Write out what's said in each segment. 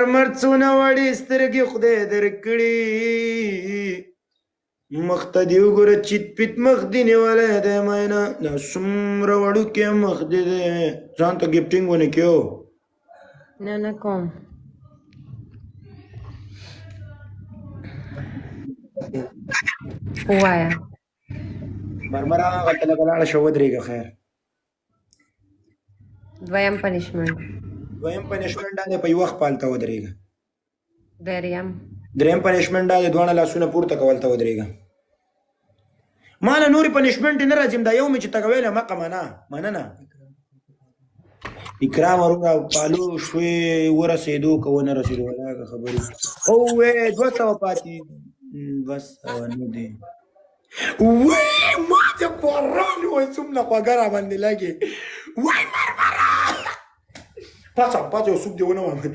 مرمر څونه وړې سترګې خدای درکړي، مخ ته دې وګوره چیت پیت مخ دې نیولی دی مینه، دا څومره وړوکی مخ دې دی، ځان ته ګفټینګ ونه کیو. نه نه کوم. ووایه. مرمره هغلته لږه لاړه شه ودرېږه. خیر. دویم پنشمنټ. دویم پنشمنټ دا دی، په یوه خپه هلته ودرېږه. دریم. دریم پنشمنټ دا دی، دواړه لاسونه پورته کول ته ودرېږه. ما له نورې پنشمنټ نه راځم، دا یو مې چې تګویله مقه منه مننه. اکرام وروره پالو شوې ورسېدو که ونه رسېدو ولاکه خبرې. او وې 200 پاتې، 200 نه دی. وای ما د قرآن وای څومره خوږه را باندې لګې. وای مرمره پاڅه پاڅه، یو سوک دې ونه وهم.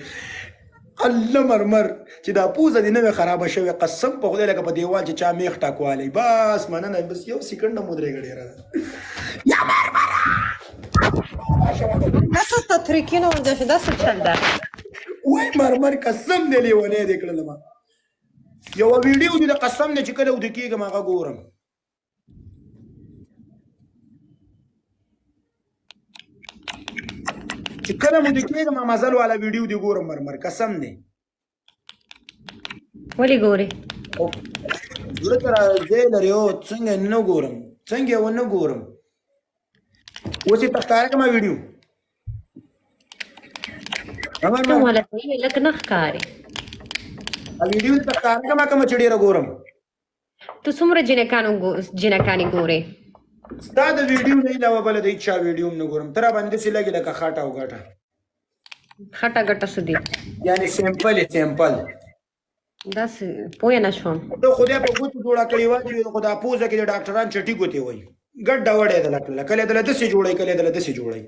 الله مرمر چې دا پوزه دې نه وي خرابه شوې، قسم په خدای لکه په دیوال چې چا میخ ټاکوالی. بس مننه، بس یو سیکنډ هم ودرېږه، ډېره ده. یا مرمره دا څه تریکینو دا څه چل ده؟ وای مرمر قسم دې لیونی دې کړلم. یوه ویډیو دې د قسم دی چې کله وده کېږم هغه ګورم. چې کله مو د کېږم مزل والا ویډیو دې ګورم مرمر قسم دی. ولې ګورې؟ زړه ته راځی لري. او څنګه نه ګورم، څنګه یې ونه ګورم؟ اوس یې ته ښکاره کړه ویډیو. ته ولا صحیح لکه نه ښکاري. ویډیو ته ښکاره کړه کومه چې ډېره ګورم. ته څومره جنکانو جنکانې ګورې؟ ستا د ویډیو نه علاوه بله د هیچا ویډیو هم نه ګورم. ته راباندې داسې لګې لکه خټه او ګټه. خټه ګټه څه دي؟ یعنې سیمپل سیمپل. داسې پوه نه شوم. ته خدای په ګوتو جوړه کړې وه، خو دا پوزه کې د ډاکټران چټي ګوتې وایي. ګډه وډه یې دله کړله، کله یې دله داسې جوړوي، کله یې دله داسې جوړوي.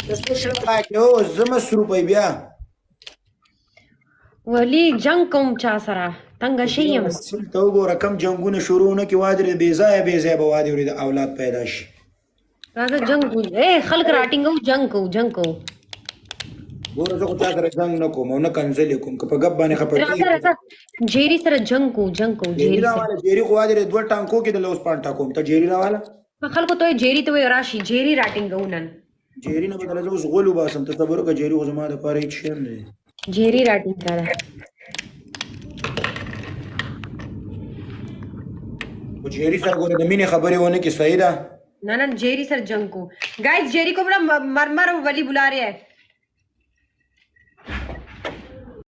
ته څه شرم کې؟ او زه مصروف بیا. ولی جنگ کوم چا سره، تنګ شي یم. ته وګوره کم جنگونه شروع نه کې وادرې، بې ځایه بې ځایه به وادي ورې د اولاد پیدا شي. راځه جنگ کو، اے خلک راټینګو، جنگ کو جنگ کو. ګوره زه خو چا سره جنگ نه کوم او نه کنځلې کوم، که په ګپ باندې خفه راځه کېږي. راځه جیری سره جنگ کو جنگ کو. جیری جیری سره راواله. جیری خو وادرې دوه ټانکو کې د لوس پان ټاکوم. ته جیری راواله. خلکو ته جیری ته وایي راشي، جیری راټینګو نن. جیری نه بدله زه اوس غول وباسم، ته صبر وکړه. جیری خو زما دپاره هېڅ شی هم نه دی. جیری راټینګ کړه. خو جیری سره ګوره د مینې خبرې ونه کې، صحیح ده؟ نه نه، جیری سره جنگ کو. گائز جیری کو بڑا مرمر ولی بلا رہے ہیں.